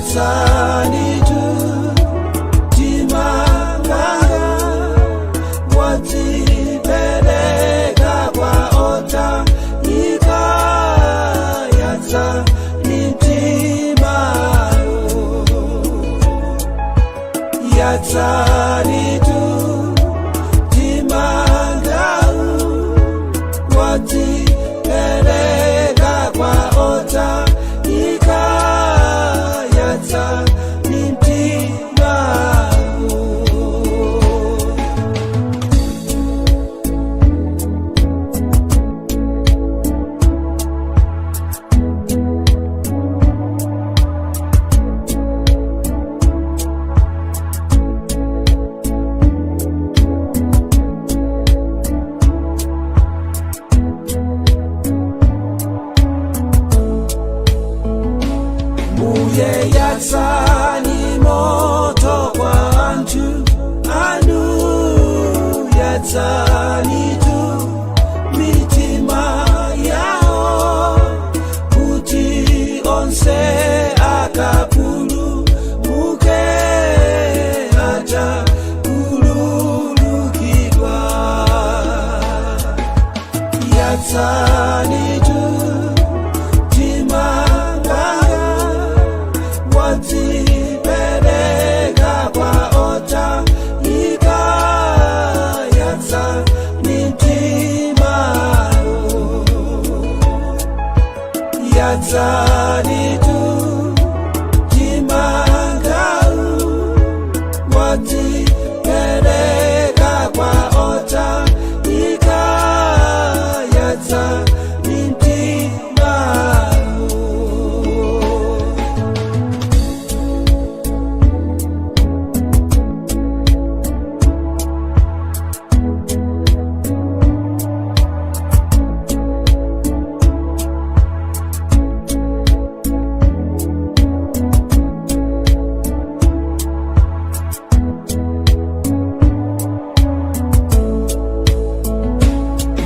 Yatsani tu timanganga watipereka kwa ota ika yatsani mtimayo yatsani tu timangau watipereka kwa ota ika yatsani mtimayo. Mbuye yatsani moto kwa antu anu yatsani tu mitima yao kuti onse akapulu muke aja kululukidwa yatsani tu timanganga watipereka kwa ota ika yatsa mitimayo yatsani tu timangau watipereka kwa ota ika yatsa mitimayo.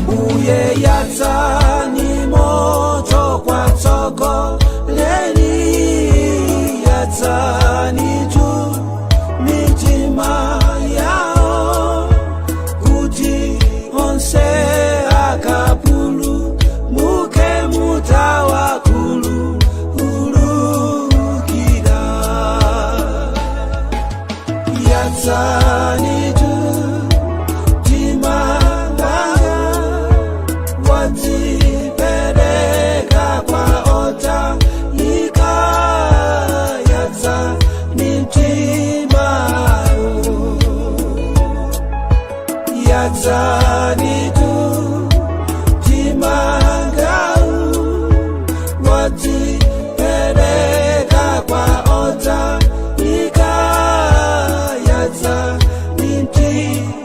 Mbuye yatsani moto kwatsoko leni yatsani tu mitima yao kuti onse akapulu muke mutawakulu ulukira yatsani tu timanganga watipereka kwa ota ika yatsa mitimayo yatsani tu timangau watipereka kwa ota ika yatsa mitimayo.